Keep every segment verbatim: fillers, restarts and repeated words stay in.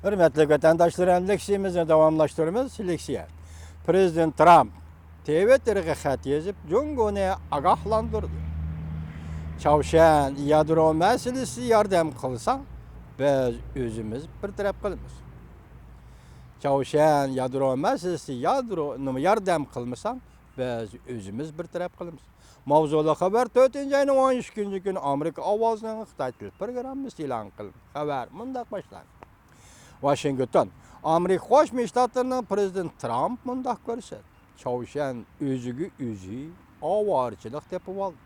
ھۆرمەتلىك ۋەتەنداشلىرىم، لېكسىيىمىزنى داۋاملاشتۇرىمىز. لېكسىيە. پرېزىدېنت ترامپ تىۋىتتېرغا خەت يېزىپ، جۇڭگونى ئاگاھلاندۇردى. چاۋشيەن يادرو مەسىلىسى ياردەم قىلسا، بىز ئۆزىمىز بىر تەرەپ قىلىمىز. چاۋشيەن يادرو مەسىلىسى يادرو ياردەم قىلمىسا، بىز ئۆزىمىز بىر تەرەپ قىلىمىز. ماۋزۇلۇق خەۋەر تۆتىنچى ئاينىڭ ئون ئىككىنچى كۈنى ئامېرىكا ئاۋازىنىڭ خىتاي تىل پروگراممىسى ئېلان قىلدى. خەۋەر مۇنداق باشلاندى. ۋاشىنگتون. ئامېرىكا قوشما شتاتلىرىنىڭ پرېزىدېنتى ترامپ مۇنداق كۆرسەتتى. چاۋشيەن ئۆزىگە ئۆزى ئاۋارىچىلىق تېپىۋالدى.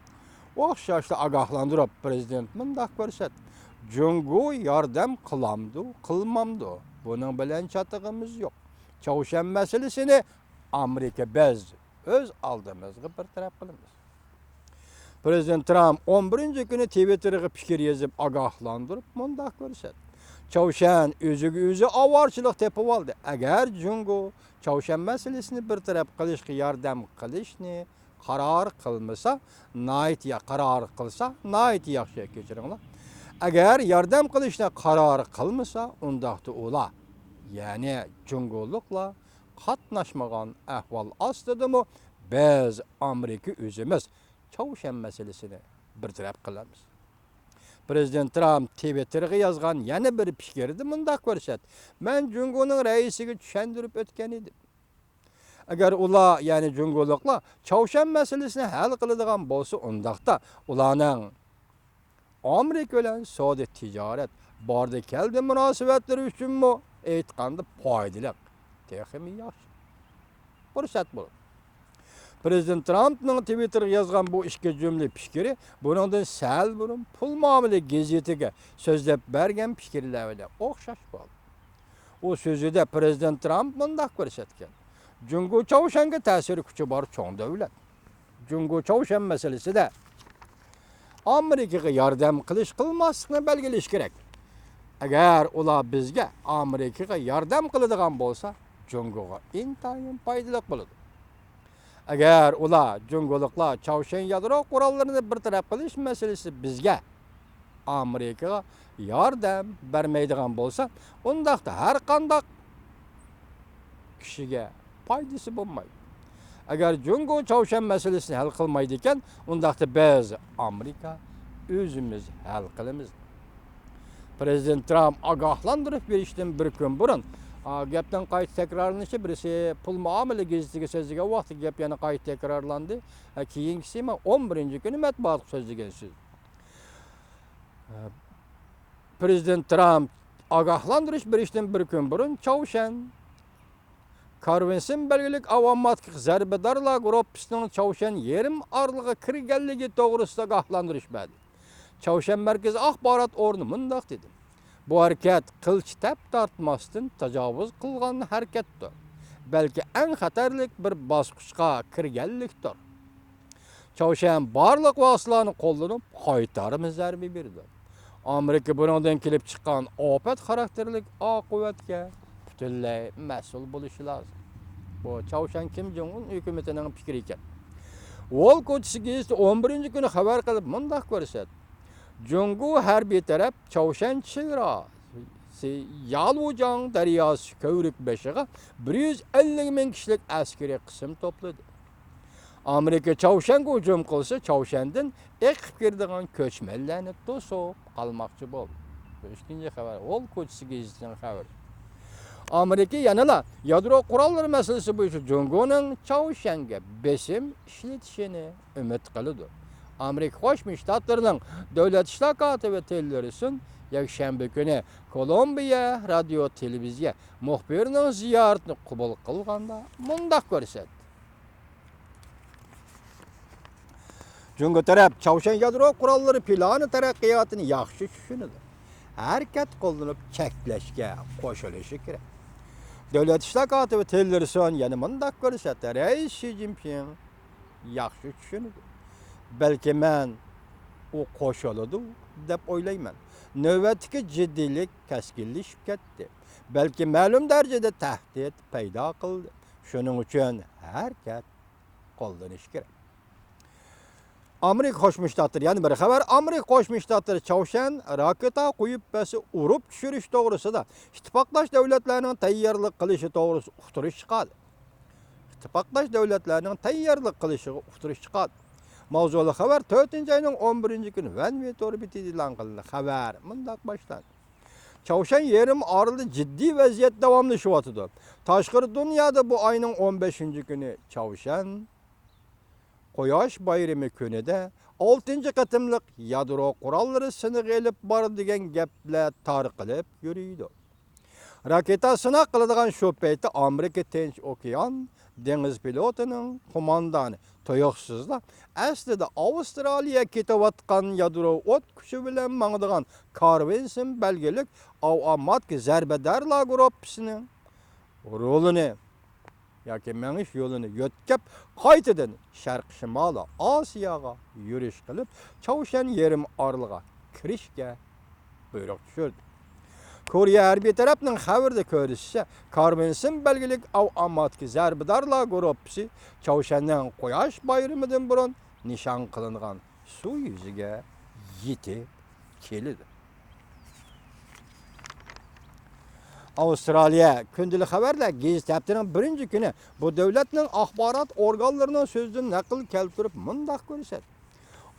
ئوخشاشلا ئاگاھلاندۇرۇپ، پرېزىدېنت مۇنداق كۆرسەتتى. جۇڭگو ياردەم قىلامدۇ، قىلمامدۇ، بۇنىڭ بىلەن چاتىقىمىز يوق. چاۋشيەن مەسىلىسىنى ئامېرىكا بىز ئۆز ئالدىمىزغا بىر تەرەپ قىلىمىز. پرېزىدېنت ترامپ ئون بىرىنچى كۈنى تىۋىتتېرغا پىكىر يېزىپ ئاگاھلاندۇرۇپ مۇنداق كۆرسەتتى. چاۋشيەن ئۆزىگە ئۆزى ئاۋارىچىلىق تېپىۋالدى. ئەگەر جۇڭگو چاۋشيەن مەسىلىسىنى بىر تەرەپ قىلىشقا ياردەم قىلىشنى قارار قىلمىسا، ناھايىتى يا-، قارار قىلسا، ناھايىتى ياخشى، كەچۈرۈڭلار. ئەگەر ياردەم قىلىشنى قارار قىلمىسا، ئۇنداقتا ئۇلار، يەنى جۇڭگولۇقلار قاتناشمىغان ئەھۋال ئاستىدىمۇ بىز ئامېرىكا ئۆزىمىز چاۋشيەن مەسىلىسىنى بىر تەرەپ قىلىمىز. پرېزىدېنت ترامپ تىۋىتتېرغا يازغان يەنە بىر پىكرىدە مۇنداق كۆرسەتتى. مەن جۇڭگونىڭ رەئىسىگە چۈشەندۈرۈپ ئۆتكەن ئىدىم. ئەگەر ئۇلار، يەنى جۇڭگولۇقلار چاۋشيەن مەسىلىسىنى ھەل قىلىدىغان بولسا، ئۇنداقتا ئۇلارنىڭ ئامېرىكا بىلەن سودا تىجارەت، باردى كەلدى مۇناسىۋەتلىرى ئۈچۈنمۇ ئېيتقاندا پايدىلىق، تېخىمۇ ياخشى پۇرسەت بولىدۇ. پرېزىدېنت ترامپنىڭ تىۋىتتېرغا يازغان بۇ ئىككى جۈملە پىكرى بۇنىڭدىن سەل بۇرۇن پۇل مۇئامىلە گېزىتىگە سۆزلەپ بەرگەن پىكىرلەر بىلەن ئوخشاش بولدى. ئۇ سۆزىدە پرېزىدېنت ترامپ مۇنداق كۆرسەتكەن: جۇڭگو چاۋشيەنگە تەسىر كۈچى بار چوڭ دۆلەت. جۇڭگو چاۋشيەن مەسىلىسىدە ئامېرىكىغا ياردەم قىلىش قىلماسلىقنى بەلگىلىشى كېرەك. ئەگەر ئۇلار بىزگە، ئامېرىكىغا ياردەم قىلىدىغان بولسا، جۇڭگوغا ئىنتايىن پايدىلىق بولىدۇ. ئەگەر ئۇلار، جۇڭگولۇقلار چاۋشيەن يادرو قوراللىرىنى بىر تەرەپ قىلىش مەسىلىسى بىزگە، ئامېرىكىغا ياردەم بەرمەيدىغان بولسا، ئۇنداقتا ھەر قانداق كىشىگە پايدىسى بولمايدۇ. ئەگەر جۇڭگو چاۋشيەن مەسىلىسىنى ھەل قىلمايدىكەن، ئۇنداقتا بىز، ئامېرىكا، ئۆزىمىز ھەل قىلىمىز. پرېزىدېنت ترامپ ئاگاھلاندۇرۇش بېرىشتىن بىر كۈن بۇرۇن، ئا، گەپنىڭ قايتا تەكرارلىنىشى، بىرسى پۇل مۇئامىلە گېزىتىگە سۆزلىگەن ۋاقىتتا گەپ يەنە قايتا تەكرارلاندى. ئا، كېيىنكىسى مەن ئون بىرىنچى كۈنى مەتبۇئاتقا سۆزلىگەن سۆز. ئا، پرېزىدېنت ترامپ ئاگاھلاندۇرۇش بېرىشتىن بىر كۈن بۇرۇن چاۋشيەن كارۋىنسىن بەلگىلىك ئاۋام ئاتقۇچى زەربىدارلار گۇرۇپپىسىنىڭ چاۋشيەن يېرىم ئارىلىغا كىرگەنلىكى توغرىسىدا ئاگاھلاندۇرۇش بەردى. چاۋشيەن مەركىزىي ئاخبارات ئورنى مۇنداق دېدى: بۇ ھەرىكەت قىلچە تەپ تارتماستىن تاجاۋۇز قىلغان ھەرىكەتتۇر. بەلكى ئەڭ خەتەرلىك بىر باسقۇچقا كىرگەنلىكتۇر. چاۋشيەن بارلىق ۋاسىتىلەرنى قوللىنىپ، قايتارما زەربە بېرىدۇ. ئامېرىكا بۇنىڭدىن كېلىپ چىققان ئاپەت خاراكتېرلىك ئاقىۋەتكە پۈتۈنلەي مەسئۇل بولۇشى لازىم. بۇ چاۋشيەن كىم جوڭ ئۇن ھۆكۈمىتىنىڭ پىكرى ئىكەن. ۋول كوچىسى گېزىتى ئون بىرىنچى كۈنى خەۋەر قىلىپ مۇنداق كۆرسەتتى: جۇڭگو ھەربىي تەرەپ چاۋشيەن چېگراسى يالۇجياڭ دەرياسى كۆۋرۈك بېشىغا بىر يۈز ئەللىك مىڭ كىشىلىك ئەسكىرىي قىسىم توپلىدى. ئامېرىكا چاۋشيەنگە ھۇجۇم قىلسا، چاۋشيەندىن ئېقىپ كىرىدىغان كۆچمەنلەرنى توسۇپ قالماقچى بولدى. بۇ ئىككىنچى خەۋەر، ۋول كوچىسى گېزىتىنىڭ خەۋىرى. ئامېرىكا يەنىلا يادرو قوراللىرى مەسىلىسى بويىچە جۇڭگونىڭ چاۋشيەنگە بېسىم ئىشلىتىشىنى ئۈمىد قىلىدۇ. ئامېرىكا قوشما شتاتلىرىنىڭ دۆلەت ئىشلار كاتىپى تىللېرسون يەكشەنبە كۈنى كولومبىيە رادىيو تېلېۋىزىيە مۇخبىرىنىڭ زىيارىتىنى قوبۇل قىلغاندا مۇنداق كۆرسەتتى. جۇڭگو تەرەپ چاۋشيەن يادرو قوراللىرى پىلانى تەرەققىياتىنى ياخشى چۈشىنىدۇ. ھەرىكەت قوللىنىپ چەكلەشكە قوشۇلۇشى كېرەك. دۆلەت ئىشلار كاتىپى تىللېرسون يەنە مۇنداق كۆرسەتتى: رەئىس شى جىنپىڭ ياخشى چۈشىنىدۇ. بەلكى مەن ئۇ قوشۇلىدۇ دەپ ئويلايمەن. نۆۋەتتىكى جىددىيلىك كەسكىنلىشىپ كەتتى. بەلكى مەلۇم دەرىجىدە تەھدىت پەيدا قىلدى. شۇنىڭ ئۈچۈن ھەرىكەت قوللىنىش كېرەك. ئامېرىكا قوشما شتاتلىرى، يەنە بىر خەۋەر، ئامېرىكا قوشما شتاتلىرى چاۋشيەن راكېتا قويۇپ بەرسە ئۇرۇپ چۈشۈرۈش توغرىسىدا ئىتتىپاقداش دۆلەتلەرنىڭ تەييارلىق قىلىشى توغرىسىدا ئۇقتۇرۇش چىقاردى. ئىتتىپاقداش دۆلەتلەرنىڭ تەييارلىق قىلىشىغا ئۇقتۇرۇش چىقاردى. ماۋزۇلۇق خەۋەر تۆتىنچى ئاينىڭ ئون بىرىنچى كۈنى ۋەن ۋې تور بېتىدە ئېلان قىلىندى. خەۋەر مۇنداق باشلاندى. چاۋشيەن يېرىم ئارىلىدا جىددىي ۋەزىيەت داۋاملىشىۋاتىدۇ. تاشقىرى دۇنيادا بۇ ئاينىڭ ئون بەشىنچى كۈنى چاۋشيەن قۇياش بايرىمى كۈنىدە ئالتىنچى قېتىملىق يادرو قوراللىرى سىنىقى ئېلىپ بارىدۇ دېگەن گەپلەر تارقىلىپ يۈرىدۇ. راكېتا سىناق قىلىدىغان شۇ پەيتتە ئامېرىكا تىنچ ئوكيان دېڭىز فلوتىنىڭ قوماندانى تۇيۇقسىزلا ئەسلىدە ئاۋسترالىيە كېتىۋاتقان يادرو ئوت كۈچى بىلەن ماڭىدىغان كارۋىنسون بەلگىلىك ئاۋاماتكا زەربىدارلار گۇرۇپپىسىنىڭ رولىنى ياكى مېڭىش يولىنى يۆتكەپ، قايتىدىن شەرقىي شىمالىي ئاسىياغا يۈرۈش قىلىپ، چاۋشيەن يېرىم ئارىلىغا كىرىشكە بۇيرۇق چۈشۈردى. كورېيە ھەربىي تەرەپنىڭ خەۋىرىدە كۆرسىتىشىچە، كارۋىنسون بەلگىلىك ئاۋاماتكا زەربىدارلار گۇرۇپپىسى چاۋشيەننىڭ قۇياش بايرىمىدىن بۇرۇن نىشان قىلىنغان سۇ يۈزىگە يېتىپ كېلىدۇ. ئاۋسترالىيە كۈندىلىك خەۋەرلەر گېزىت ھەپتىنىڭ بىرىنچى كۈنى بۇ دۆلەتنىڭ ئاخبارات ئورگانلىرىنىڭ سۆزىدىن نەقىل كەلتۈرۈپ مۇنداق كۆرسەتتى: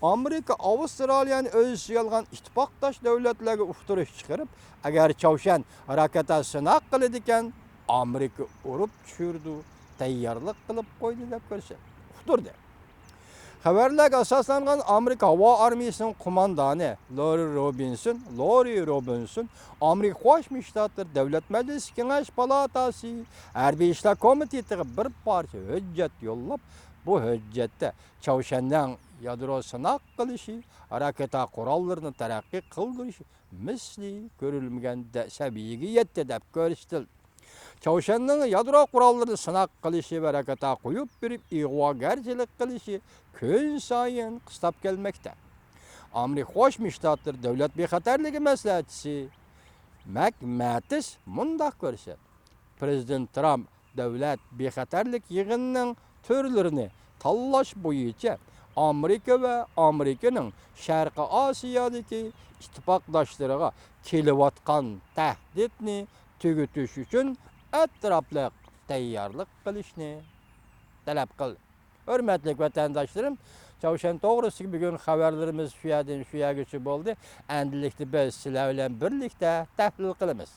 ئامېرىكا ئاۋسترالىيەنى ئۆز ئىچىگە ئالغان ئىتتىپاقداش دۆلەتلەرگە ئۇقتۇرۇش چىقىرىپ، ئەگەر چاۋشيەن راكېتا سىناق قىلىدىكەن، ئامېرىكا ئۇرۇپ چۈشۈرىدۇ، تەييارلىق قىلىپ قويدى دەپ كۆرسەتتى، ئۇقتۇردى. خەۋەرلەرگە ئاساسلانغان ئامېرىكا ھاۋا ئارمىيىسىنىڭ قوماندانى لورى روبىنسون، لورى روبىنسون ئامېرىكا قوشما شتاتلىرى دۆلەت مەجلىسى كېڭەش پالاتاسى ھەربىي ئىشلار كومىتېتىغا بىر پارچە ھۆججەت يوللاپ، بۇ ھۆججەتتە چاۋشيەننىڭ يادرو سىناق قىلىشى، راكېتا قوراللىرىنى تەرەققىي قىلدۇرۇشى مىسلى كۆرۈلمىگەن دە-، سەۋىيەگە يەتتى دەپ كۆرسىتىلدى. چاۋشيەننىڭ يادرو قوراللىرىنى سىناق قىلىشى ۋە راكېتا قويۇپ بېرىپ ئىغۋاگەرچىلىك قىلىشى كۈنسايىن قىستاپ كەلمەكتە. ئامېرىكا قوشما شتاتلىرى دۆلەت بىخەتەرلىكى مەسلىھەتچىسى مەك مەتىس مۇنداق كۆرسەتتى: پىرېزىدېنت ترامپ دۆلەت بىخەتەرلىك يىغىنىنىڭ تۈرلىرىنى تاللاش بويىچە ئامېرىكا ۋە ئامېرىكىنىڭ شەرقىي ئاسىيادىكى ئىتتىپاقداشلىرىغا كېلىۋاتقان تەھدىتنى تۈگىتىش ئۈچۈن ئەتراپلىق تەييارلىق قىلىشنى تەلەپ قىلدى. ھۆرمەتلىك ۋەتەنداشلىرىم، چاۋشيەن توغرىسىدىكى بۈگۈن خەۋەرلىرىمىز شۇ يەردىن شۇ يەرگىچە بولدى. ئەمدىلىكتە بىز سىلەر بىلەن بىرلىكتە تەھلىل قىلىمىز.